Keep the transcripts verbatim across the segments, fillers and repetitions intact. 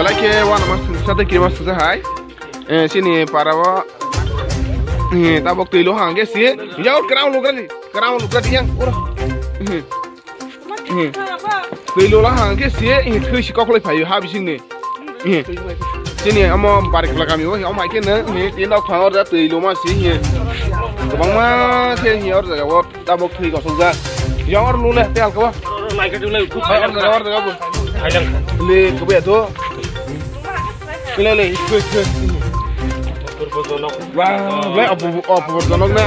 Belai khe uanama sungsa tei kirima sungsa hai. Eh, chini para o. Eh, tabok twi lo hang khe si. Yang oro kwrang lugra di. Kwrang lugra di yang oro. Eh. Eh. Twi lo la hang khe si. Eh, thwi si koklai phaio ha bising ni. Eh. Chini amo Barikla kami o. Amo hai khe no. Eh, tin dok phang oro twi lo ma si. Eh. Kwbangma khe oro jaga o. Tabok thwi kosok jak. Yang oro lule te alkaba. Oro lai khe lule khu. Oro jaga, oro jaga bo. Hai lang. Le kubai to. Le le ikho ikho. Wah, le abu abu jonok na.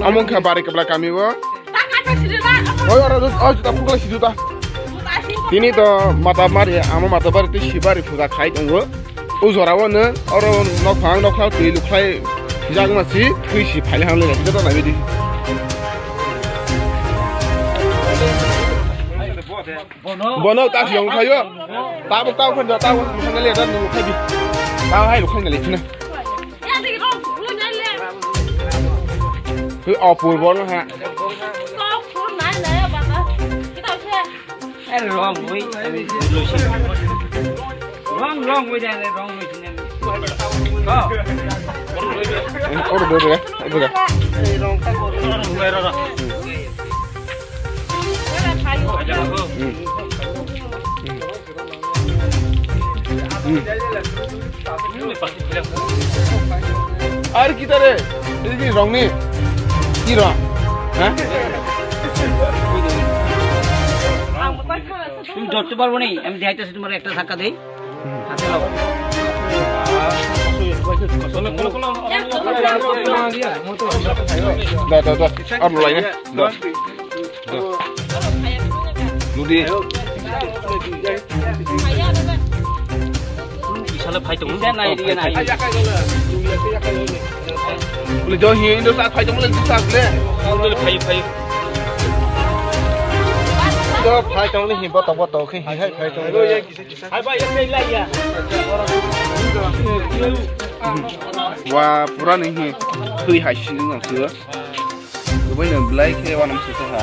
Among kha Barikla kami bo. Oi oro oi ta pukla sidu ta. Tini to mata mari amo mata bari twi sibari puja khai tongo. O jora o no oro nok phang nok khao twi lukhlai jakma si thwi si phaile hamle joto nai di. Bono ta si yong khayo. Tabuk tabuk khan tabuk khan le dan khai di. Ta hai lukhlai le chine. Twi opor bono ha. Eh, wrong way. Wrong, wrong way, wrong way. Oh. Oro, oro, oro, oro. Ar kita re, ini wrong ni. Ki wrong? Ha? তুমি ধরতে পারবো নি, আমি দেখাইতেছি তোমার একটা ধাক্কা দেই। হাতে লাও। Da, da, da. Ar lulai ne. Da. Da. Ludi. Isale phai tong. Isa nai, dia nai. Bole jo hi indo sa phai tong le sa le. Bole phai, phai. Jo phai tong le hi boto boto khe hi hai phai tong le. Wa pura ni hi. Thui hai si nang tu. Dubai no belai khe wanam se ha.